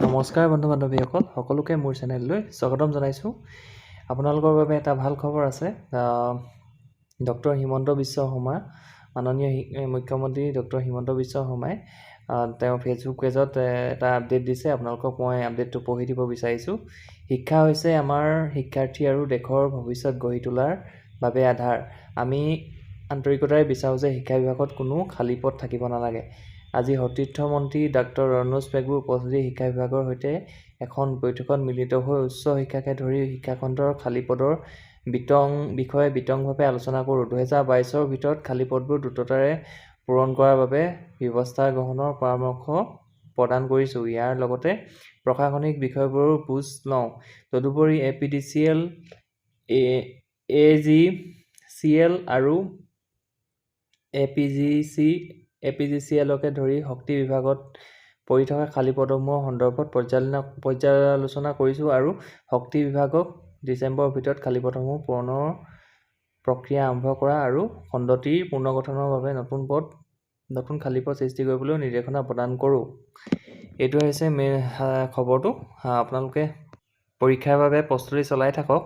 নমস্কাৰ বন্ধু বান্ধৱীসকল, সকলোকে মোৰ চেনেললৈ স্বাগতম জনাইছোঁ। আপোনালোকৰ বাবে এটা ভাল খবৰ আছে। ডক্টৰ হিমন্ত বিশ্ব শৰ্মা, মাননীয় মুখ্যমন্ত্ৰী ডক্টৰ হিমন্ত বিশ্ব শৰ্মাই তেওঁৰ ফেচবুক পেজত এটা আপডেট দিছে। আপোনালোকক মই আপডেটটো পঢ়ি দিব বিচাৰিছোঁ। শিক্ষা হৈছে আমাৰ শিক্ষাৰ্থী আৰু দেশৰ ভৱিষ্যত গঢ়ি তোলাৰ বাবে আধাৰ। আমি আন্তৰিকতাৰে বিচাৰোঁ যে শিক্ষা বিভাগত কোনো খালী পদ থাকিব নালাগে। আজি সতীৰ্থ মন্ত্ৰী ডাক্তৰ ৰণোজ পেগুৰ উপস্থিতিত শিক্ষা বিভাগৰ সৈতে এখন বৈঠকত মিলিত হৈ উচ্চ শিক্ষাকে ধৰি শিক্ষাখণ্ডৰ খালী পদৰ বিষয়ে বিতংভাৱে আলোচনা কৰোঁ। 2022ৰ ভিতৰত খালী পদবোৰ দ্ৰুততাৰে পূৰণ কৰাৰ বাবে ব্যৱস্থা গ্ৰহণৰ পৰামৰ্শ প্ৰদান কৰিছোঁ। ইয়াৰ লগতে প্ৰশাসনিক বিষয়বোৰো বুজ লওঁ। তদুপৰি A P D C L, A G C L আৰু A P G C A P G C এলকে ধৰি শক্তি বিভাগত পৰি থকা খালী পদসমূহৰ সন্দৰ্ভত পৰ্যালোচনা কৰিছোঁ আৰু শক্তি বিভাগক ডিচেম্বৰৰ ভিতৰত খালী পদসমূহ পূৰণৰ প্ৰক্ৰিয়া আৰম্ভ কৰা আৰু খণ্ডটিৰ পুনৰ্গঠনৰ বাবে নতুন খালী পদ সৃষ্টি কৰিবলৈ নিৰ্দেশনা প্ৰদান কৰোঁ। এইটো হৈছে মেইন খবৰটো। আপোনালোকে পৰীক্ষাৰ বাবে প্ৰস্তুতি চলাই থাকক।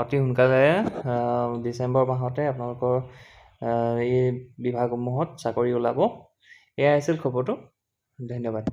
অতি সোনকালে ডিচেম্বৰ মাহতে আপোনালোকৰ এই বিভাগসমূহত চাকৰি ওলাব। এয়াই আছিল খবৰটো। ধন্যবাদ।